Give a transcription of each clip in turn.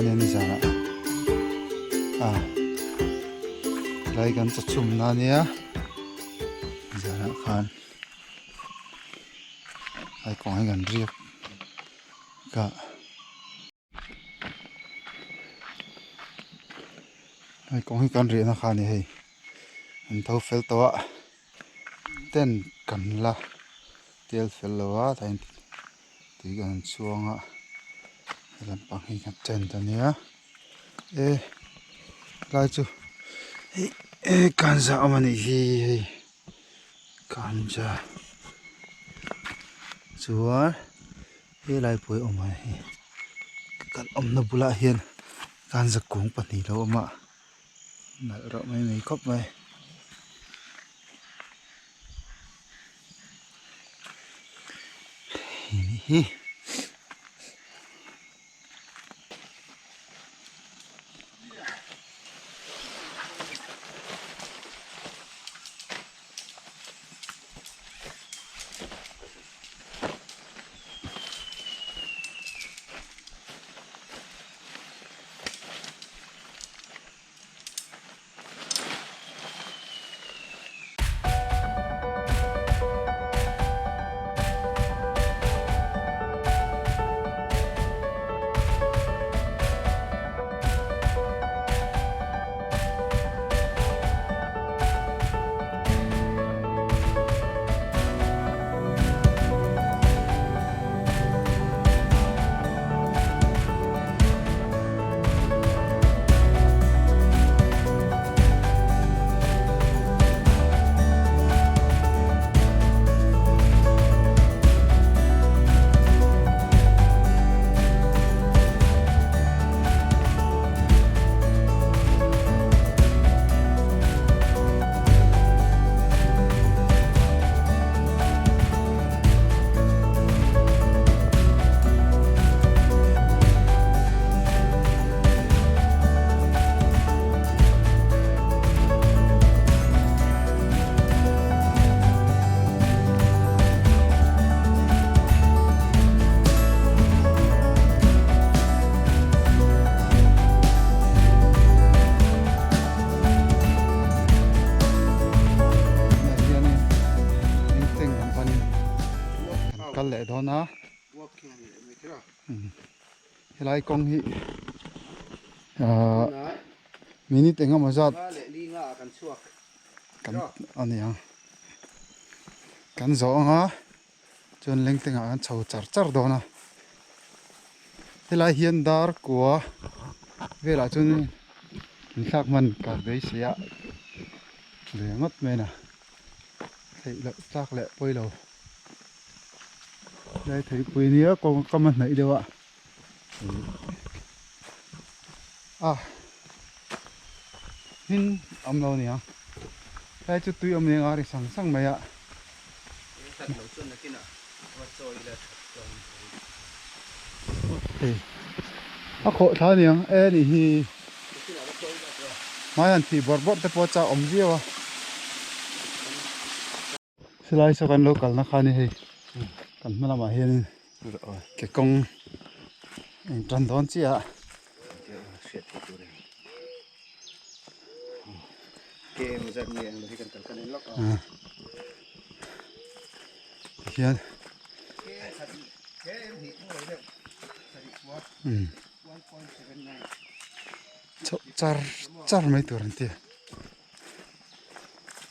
nia nizanah a helai kan chaw chhum na nia nizanah khan helai kawng hi kan riak kah. Hei kawng hi kan rihna kha a ni hei an tho fel tawh a tent kan la tel fel lo a tah hian tui kan han chhuang a he lampang hi kan tent a nia e tlai chu hei e kanza awm a nih hi hei kanza chuan. Helai pawh hi awm a hei kan awmna bulah hian kanza kung pahnih lo awm a nalh reuh mai mai khawp mai. Hi. Tunah hianin Lengteng lam panin kan kal leh dawn a helai kawng hi ahh minute eng emaw zat kan a ni ang kan zawh ang a chuan Lengteng ah kan chho char char dawn a helai hian dar kua velah chuan inthlak hman ka beisei a ve ngawt mai a theih loh tlak leh pawi lo helai theipui nia kawng kam a hnaih deuh a a hmin awm lo nia helai chu tui awm nia a ri sang sang mai a. Hei a khawh thla aniang e nih hi hmai han thih bawrh bawrh te pawh a chak awm viau a silai saw kan lo kalna kha a ni hei kan hma lamah hianin ke kawng a intan dawn chiah a. Tihian chhoh char char mai tur an ti a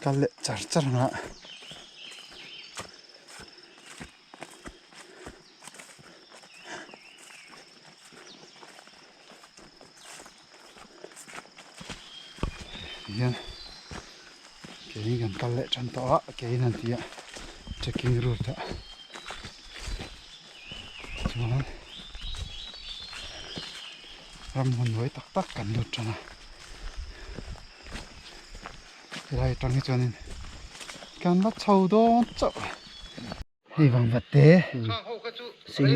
kal leh char char ang a. Tihian keini kan kal leh tan tawh a kein an ti a trekking route ah chuan ram hmun buai tak tak kan lut tan a helai atang hi chuanin kan la chho dawn chauh. Hei vang vat te. Sei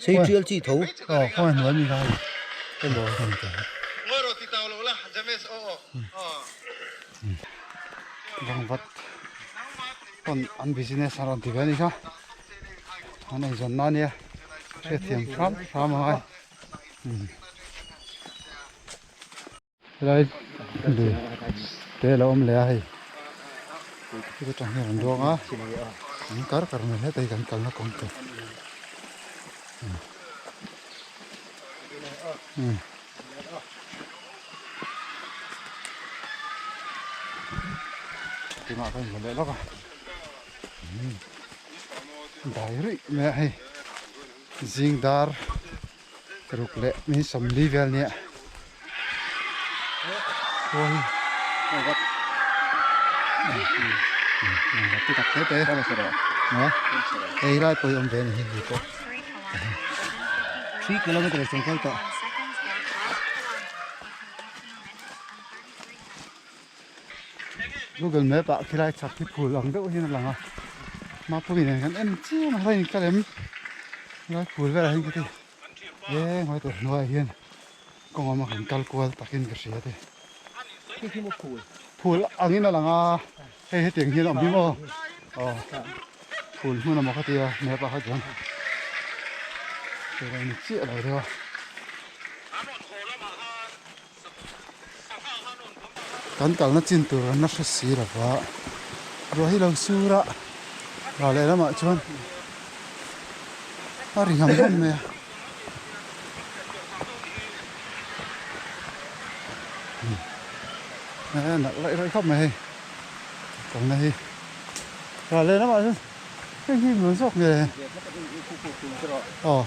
sei tial chi tho. Aw khawngaih hnuai mi kha hei. Emaw. Vang vat pawn an business a rawn ti ve a ni kha. An eizawn na ania hriatthiam hram hram a ngai. Helai lui te a lo awm leh a hei heta tang hian an ruang a an kar kar mai hle te hi kan kalna kawng tur umm. Tunah kan hmu leh lawk a dai ruih mai a hei zing dar ruk leh min sawmli vel nia khuai ti tak te te hei lai pawh hi awm ve a ni hei pawh. 3 kilometer chuang kal tawh. Google Map ah khilai chhak hi phul ang deuh hian a lang a Mapui nen kan en chiam a helai inkal em helai phul velah hian ka ti eng hmai tur hnuaiah hian kawng awm a kan kal kual takin ka hria te phul angin a lang a hei hetiang hian a awm hi maw aw phul hmun amaw ka tia map ah kha chuan hei lo ni chiah lo deuh a. Kan kalna chin tur an la hre si lo va, ruah hi lo sur a, ral leh lamah chuan a ri ham ham mai a. A nalh raih raih khawp mai hei kalna hi ral leh lamah chuan heng hi nuam zawk nge aw.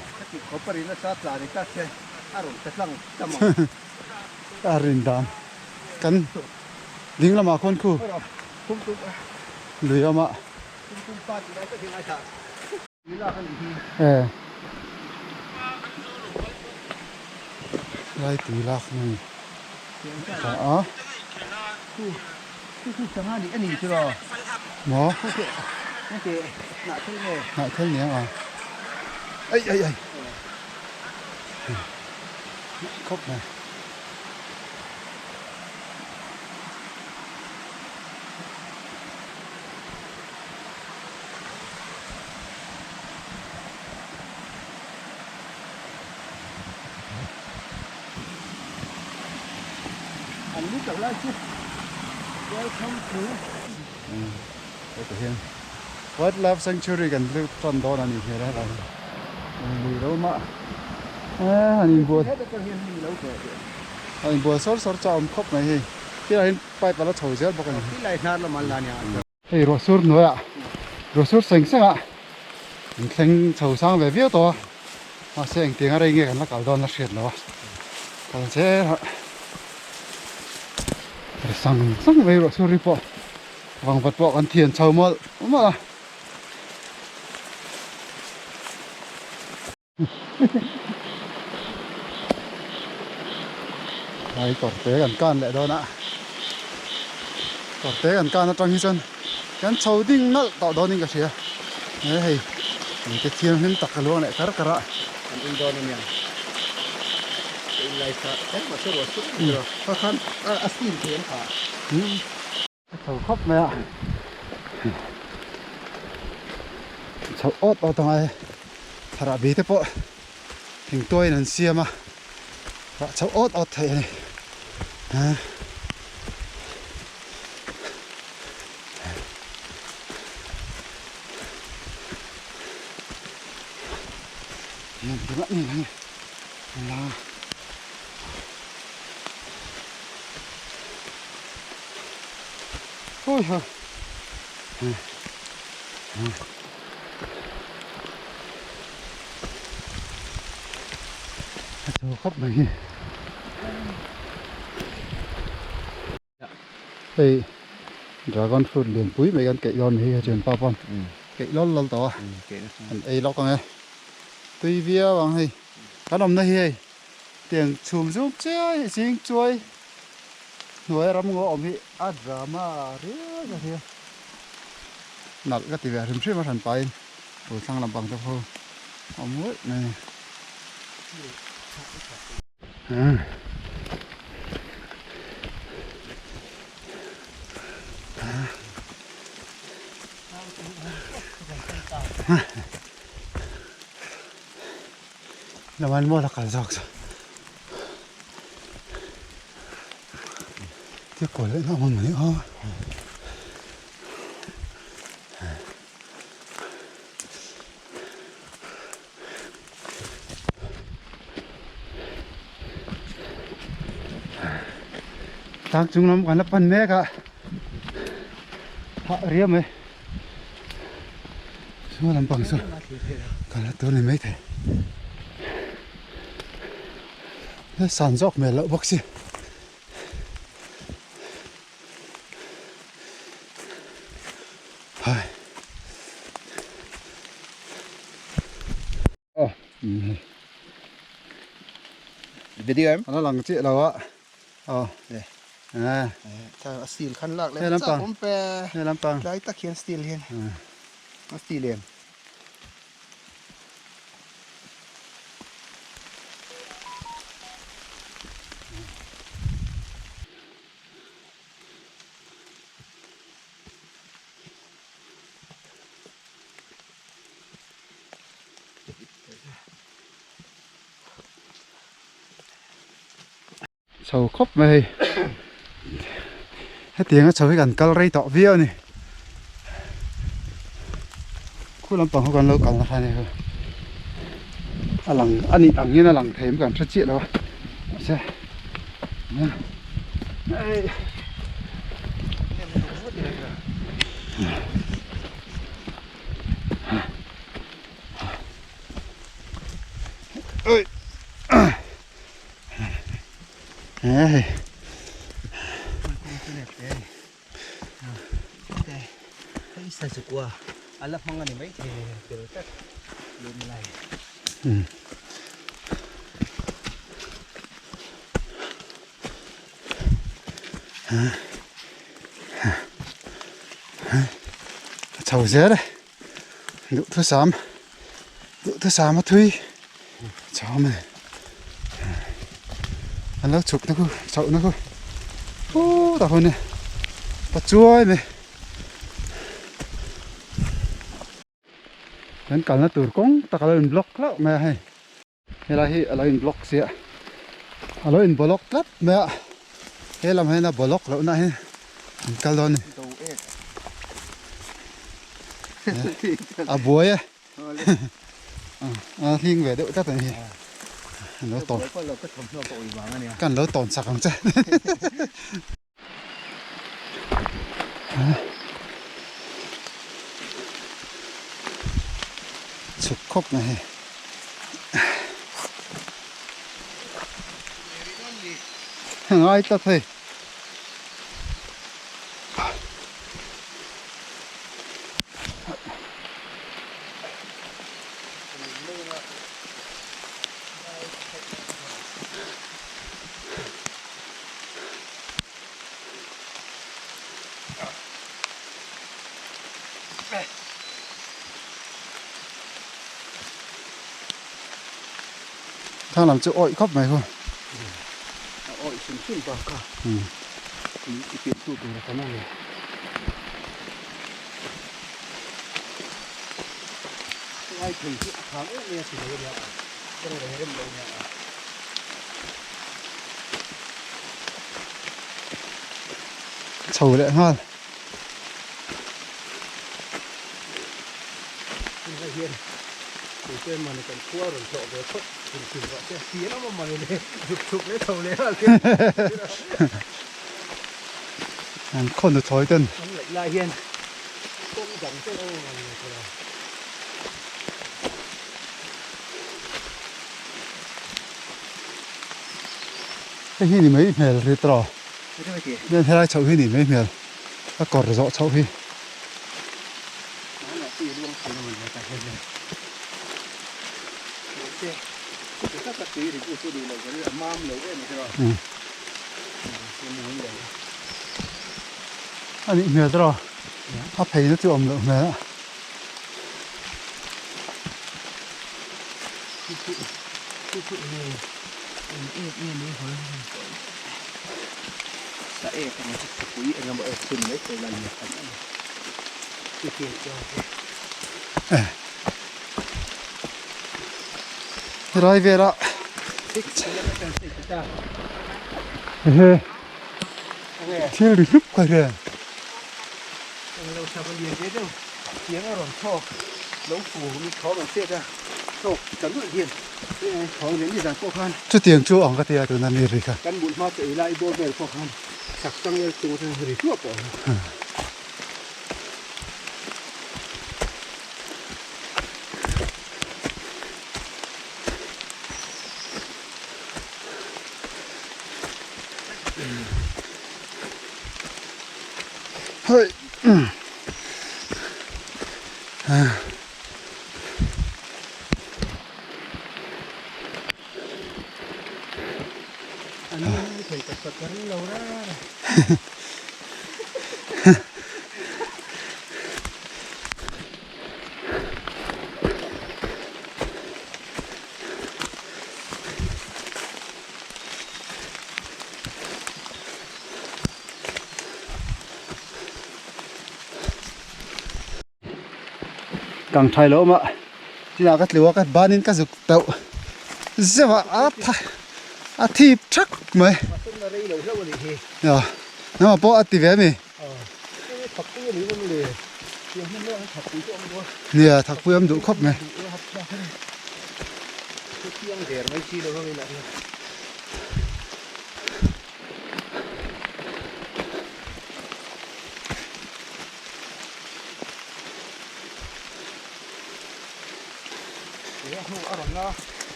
A rin dan kan ding lamah khawn khu lui awm a e lai tui lak hmun a a maw hnahthel nia a ai ai ai. Khawp mai. An lu tak lai chu welcome to Hetah hian Wildlife Sanctuary kan lut tan dawn a nih hmel a helai hi lui lo mah an inbual an inbual sawr sawr chau awm khawp mai hei tilai hian pipe a la chho zel bawk a ni hei ruah sur hnuaiah ruah sur seng seng ah an thleng chho sang ve viau tawh a mahse engtiang a rei nge kan la kal dawn la hriat lo a kal zel a ri sang sang mai ruah sur hi pawh. Vangvat pawh kan thian chho mawlh mawlh a. Lai kawr te kan kan leh dawn a. Kawr te kan kan atang hi chuan kan chho ding nalh tawh dawn in ka hria. He hei mite thianghlim tak ka luang leh kar kar a. Kan in dawn ania. Ka in lai kha engmah se ruah sur a ni lo. Kha khan a steam thei ang kha. A chho khawp mai a chho awt awt a ngai thar ah bi te pawh thing tuaiin an siam a rah chho awt awt theih a ni a. Ôi ha. A chho khawp mai hi. Hei dragon fruit lian pui mai kan keih dawn hi a thianpa pawn keih lawl lawl tawh a an ei lawk ang e tui viau ang hei kan awmna hi hei tiang chhum zuk chiai zing chuai hnuai ram ngaw awm hi a drama riau a hria nalh ka ti ve hrim hrim a hran pahin tui thlang lampang te pawh awm ngawih mai a ni. Laman maw la kal zawk chu. Thil kawi leh hlauh hman mai a. Tlang chung lam kan la pan mek a hah riau mai saw lampang saw kan la tur ni maithei san zawk hmel loh bawk si. Hai. Oh. Video em? Ana lang chi lo a. Oh. Le. À. Ta steel khan lak le. He lampang. Om pe. He lampang. Tlai tak hian steel hian. A steel em. Chho khawp mai hei hetiang a chho hi kan kal rei tawh viau a ni khu lampang ho kan lo kal nasa a ni a lang a nih ang hian a lang thei em kan hre chiah lo a mahse hei. Hei. A chho zel e duhthusam duhthusam a thui chho a ni an lo chhuk na khu chhoh na khu putah hun e pa chuai mai kan kalna tur kawng tak a lo in block hlauh mai a hei. Helai hi a lo in block chiah a lo in block tlat mai a he lam hian a block loh na hi an kal dawn a ni a buai e a hling ve deuh tlat a ni hi an lo tawn kan lo tawn chak ang che. Chhuk khawp mai hei. Ngai tlat hei. Thang lam chu awih khawp mai hu. A awih hrim hrim bak kha. I pian tu tur a tam ang e. Ngai thei hi a khang em em a ti lo ania. Ka rem rem lo ania. Chho leh nghal. Tunah hian keipawh mawni kan khua rawn tlawh ve phawt thil thil vah che ti an awm a mawni le zuk chhuk leh chho leh nghal khian An khaw nu thawi ten. An laih lai hian kawng dang ten a awm a mawni le thawh. Hei hi ni mai hmel ri tawh nen helai chhoh hi ni mai hmel a kawr zawh chhoh hi. A nih hmel tawh a phei na chu a awm loh hmel a. Helai velah ehe. Thil ri hlup ka hria. Englo sava lian ve deuh tiang a rawn chhawk lo fu mi thawm an hriat a chhawk ta luih hian thawm leh nizan pawh khan. Chutiang chu ang ka ti a tuna mi ri kha. Kan mut hma chaw ei lai bawr vel pawh khan sak changel chung atang ri hluah pawh a awm. Hei Kang thai lo awm a tinah ka tlu a ka banin ka zuk tauh zeuh a a tha a thip thak mai nangmah pawh a ti ve a mi. Nia thakpui awm duh khawp mai.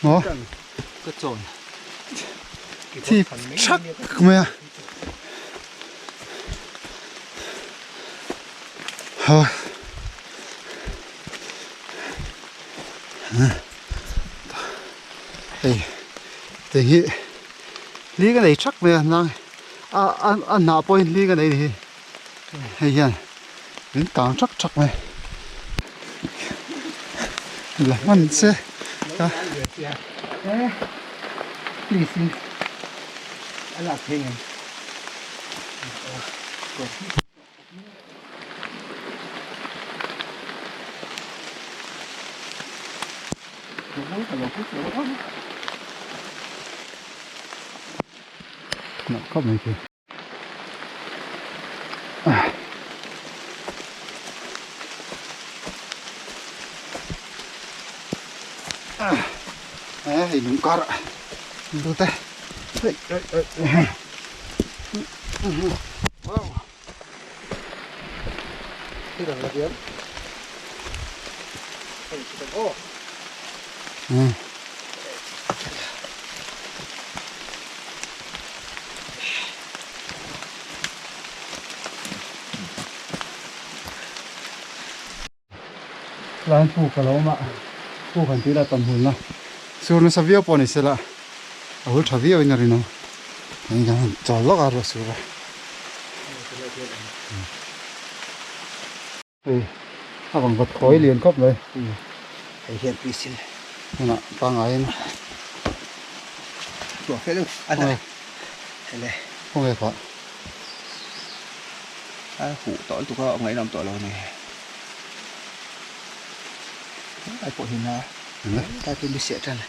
Maw? Thip thak mai a. Hei te hi hling a nei thak mai a nang a a a hnah pawhin hling a nei a ni hi hei hian min kang thak thak mai la hman che a. Khawp mai khi. Hei lung kar te hei hei Tlai puk a lo awm a, puk han tih lah tam hul na sur nasa viau pawh ni se la a hul tha viau in a rinawm eng hian han chawl lawk a ruah sur a. Hei a vang vat khawi lian khawp mai. Hei hian tui sil. Hmunah pangaiin. Tuah fel a na. Hele. Khawnge kha. A huh tawh lutuk a ngaihnawm tawh lo a ni. Ai pawh hi na tlai pawh mi siah tan.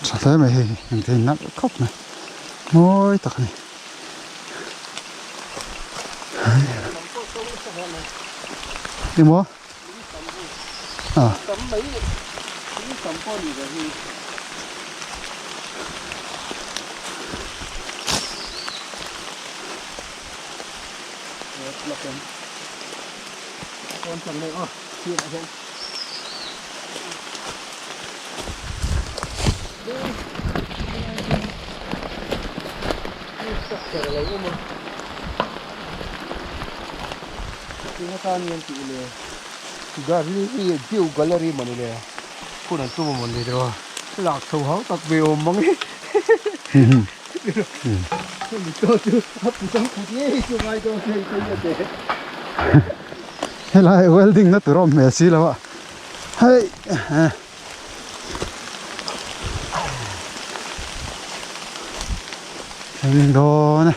Tha hle mai hei engte hi nalh khawp mai mawi tak a ni. Emaw ah. Helai welding na tur a awm hmel si lo a. Hei Thleng dawn e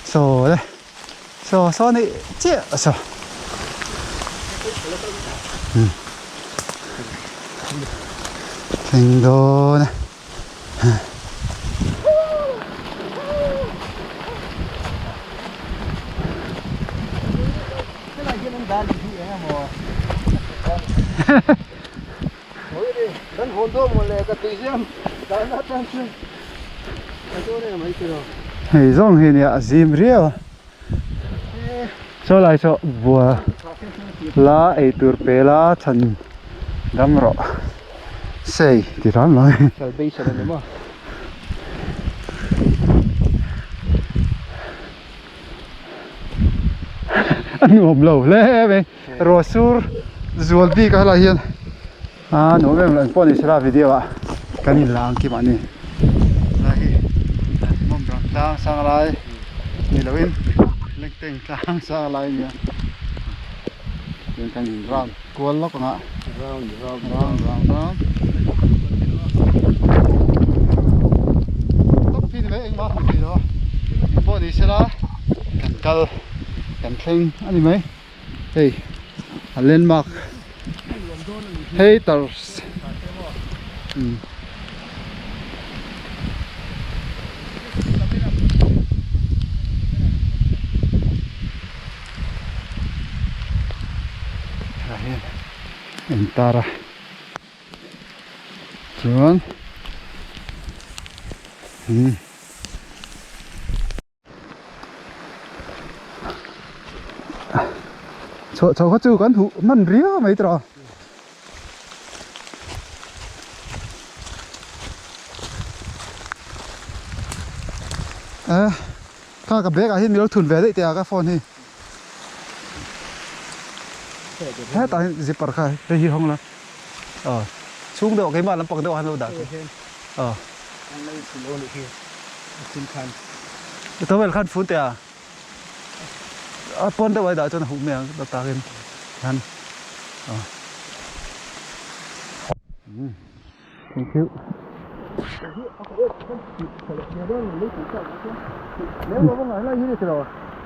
Saw le Saw saw ni chiah saw Thleng dawn e. Hei zawng hi nia a zim riau a saw lai saw bua la eitur pe la chhan dam rawh. Sei ti ran lo e. Salvation a ni maw? A nuam lo hle mai. Ruah sur zual bik a helai hian a nuam em lo engpawh ni sela video ah kan in la ang kim ah ni. Helai hi mawmrang tlang sang lai ni lo in lengteng tlang sang lai a nia. Chuan kan in round. Kual lawk ang a. Round round round round round. Tawp hi ni mai engmah hmu thei lo a. Eng pawh ni sela kan kal kan thleng a ni mai. Hei a landmark haters. Umm. Tah hian in tar a chuan umm chhuah chho kha chu kan huh hman riau mai tawh a. Kha ka bag ah hian min lo thun ve daih teh a ka phone hi. Hetah hian zipper kha hei hi hawng la aw chhung deuh ah keimah lampang deuh ah khan lo dah teh aw. Towel khan fun teh a a pawn deuh ah i dah chuan a huh mai ang takin khan aw. Thank you.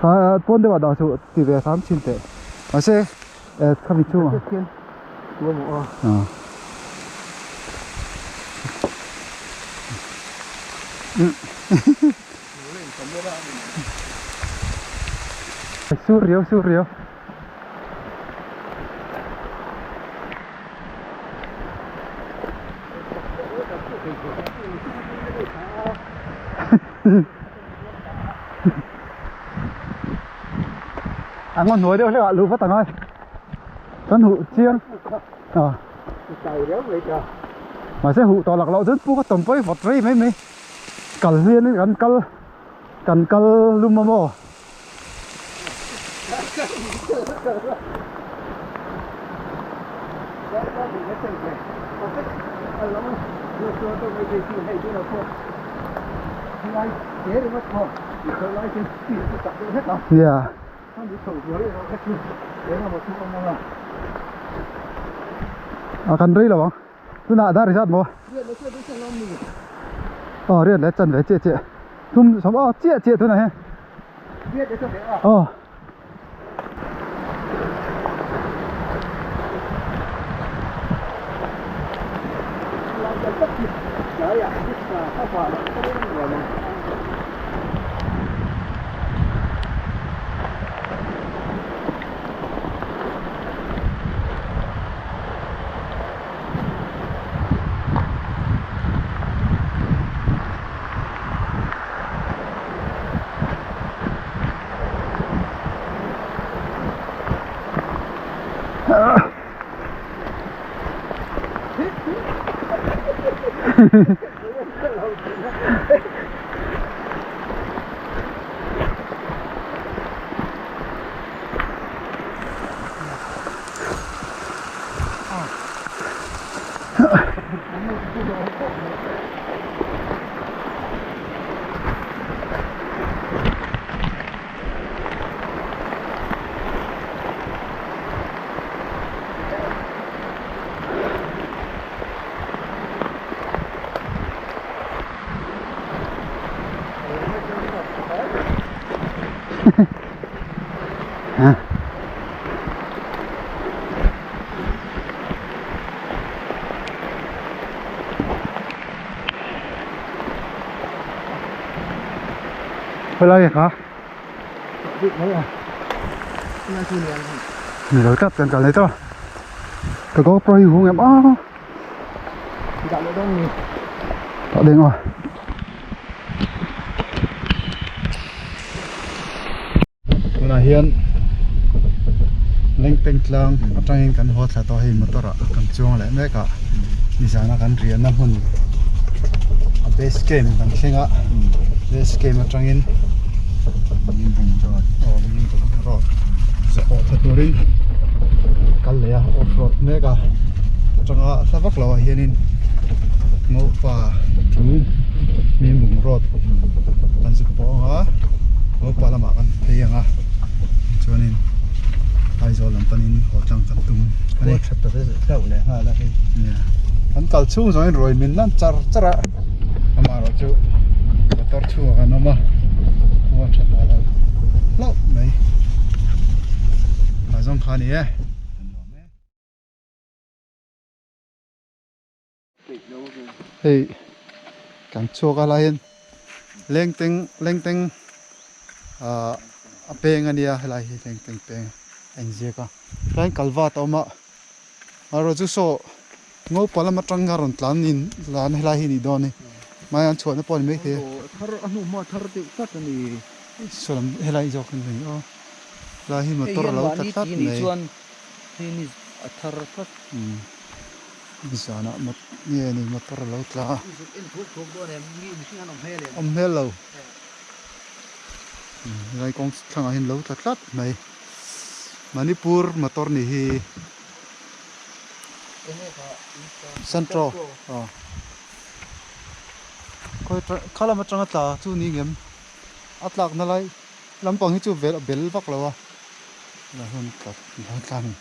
Kha pawn deuh ah dah chu ti ve hram thin teh. Mahse khami chhungah. Sur riau sur riau. A ngaw hnuai deuh hlek ah luh vat angai kan huh chiang a mahse huh tawh lak loh chuan puk a tawm pawi vawt rei mai mai kal hian kan kal kan kal lum a maw. Nia. A kan rei lo ang. Tunah dar zat maw? Aw riat leh chan ve chiah chiah. Thum sawm aw chiah chiah tunah hian. Aw. Khawi lai kha ni lo tlat kan kal nei tawh ka GoPro hi hung em a dah deng aw. Tunah hian Lengpeng tlang atangin kan haw thla tawh hei motor ah kan chuang leh mek a nizana kan riahna hmun a base camp kan thleng a base camp atangin aw Mingbung road zawh thla turin kan kal leh a off road mek a atanga hla vak lo ah hianin Ngopa chu Mingbung road kan zuk pawh ang a Ngopa lamah kan phei ang a chuanin Aizawl lam panin haw tlang kan tum a ni. Kan kal chhung zawngin ruai min lan char char a amaherawh chu motor chhungah kan awm a khua tha ta lo hlauh mai a zawng kha a ni e. Hei kan chhuak a lai hian lengteng lengteng ah a peng a nia helai hi lengteng peng a inziak a tlai in kalvat a awm a amaherawh chu saw ngopa lam atang a rawn tlan in tlan helai hi a nih dawn a ni hmaiah an chhuahna pawh a ni maithei a saw lam helai zawk hi a ni aw helai hi motor a lo tla tlat mai. Zanah nge ni motor a lo tla a. Awm hmel lo. Helai kawng thlangah hian lo tla tlat mai. Manipur motor ni hi Centro aw khawi kha lam atanga tla chu ni ngem a tlakna lai lampang hi chu bel vak lo a. Helai hian tla tla a ni.